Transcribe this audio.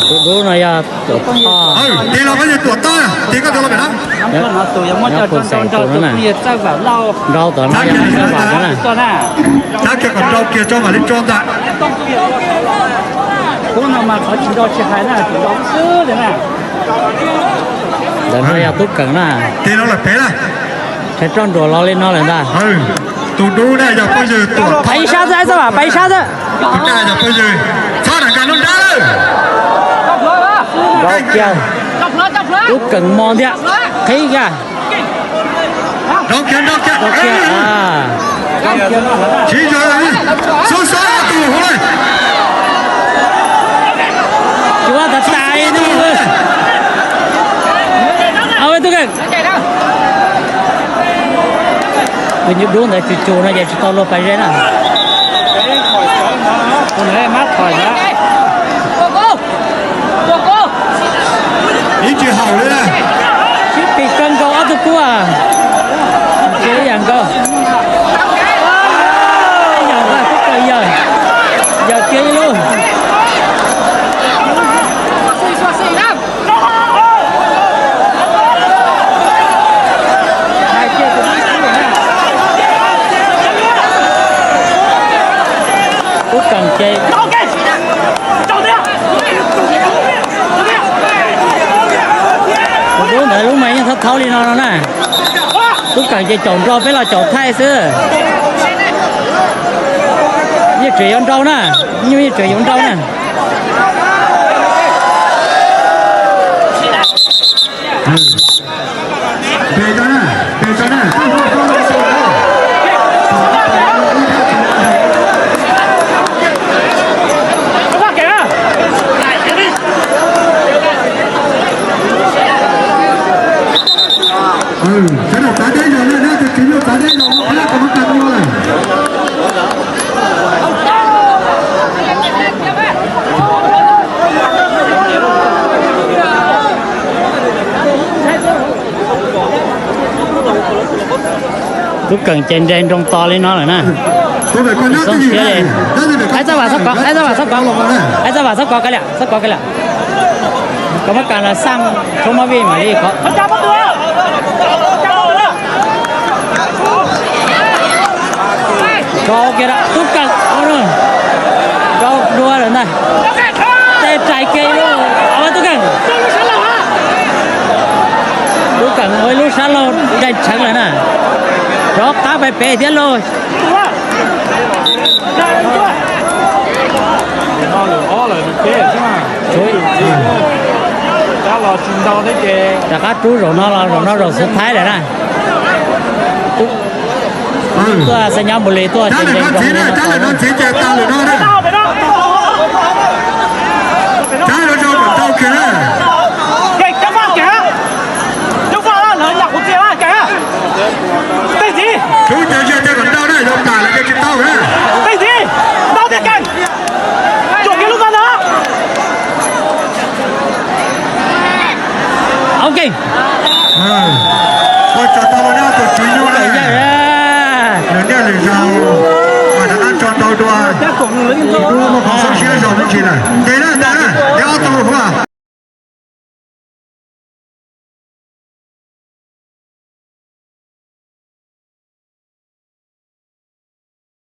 Tus dub no yog Tuam Thoj. Tig los peb yog Tuam Thoj, tig koj tus los pem na. Nyob Phu Xeem tus no na. Nrau tom no yog Txawj Vam no na. Txhab kiag kom nrau kiag tso mam li tso ntag. Ntawm no yog Tub Keem na. Tig los lawm pem na. Rhaid roj nruas los li no lawm ntag. Tus dub na yog phooj ywg Tuam Thoj. Pab ib sab xwb, Txawj Vam, pab ib sab xwb. Tus dub na yog phooj ywg, txhob nram nkaus lub nrab lawm. Nrau kiag. Tub Keem mo ntiag. Qhib kiag. Nrau kiag, nrau kiag. Siv zog, xub xob tus hu. Cuab tas tas li no. Au, Tub Keem. Tus nyuj dub ntawd tsus tsus no ces tsis tau luag pas zeb na. Ib tsis haum li. Sib pis kawg nkaus ob tug kub. Tsis ib yam nkaus. Yawm, yawm kiag ib lub. Tub Keem ces tus dub ntawd lub mas yeej thaub thaub li no no na. Tub Keem ces caum nrau, peb los caum thaij xwb. Yeej tseem yuav nrau na, nyuj yeej tseem yuav nrau na. Sawv daws txav deb zog na, tus tswv yog txav deb zog, ua qhab kom muab tag nrho lawm. Tub Keem ces nres nroo to li no lawm na. Xoob siab li. Aib Txawj Vam txhob kov, Aib Txawj Vam txhob kov, Aib Txawj Vam txhob kov kiag liam, txhob kov kiag liam. Koj muab kas los xaj, tshoob mob vij mam li kov. Rau kiag Tub Keem, rau dua lawm ntag. Tej rais kiag ib lub, Tub Keem. Tub Keem ua ib lub sab laug dai tsheev lawm na. Rov qab pais pem thiab lauj. Rov qab rub zaum no los zaum no zaum xub thaib lawm na. Tuaj xa nyob npus lis tuaj ces nres nroo li no. Rub cov zia tej kom ntau na, yog tas lawv ces tsis tau na. Ok. Ua tsaug tau los na tus tswv nyuj na. Lwm niaj lwm zaus mas rov qab tso ntau dua. Tus dub muaj qhov xoob siab zog me ntsis lawm. Ntes na, ntes na, ntes ob tug hu.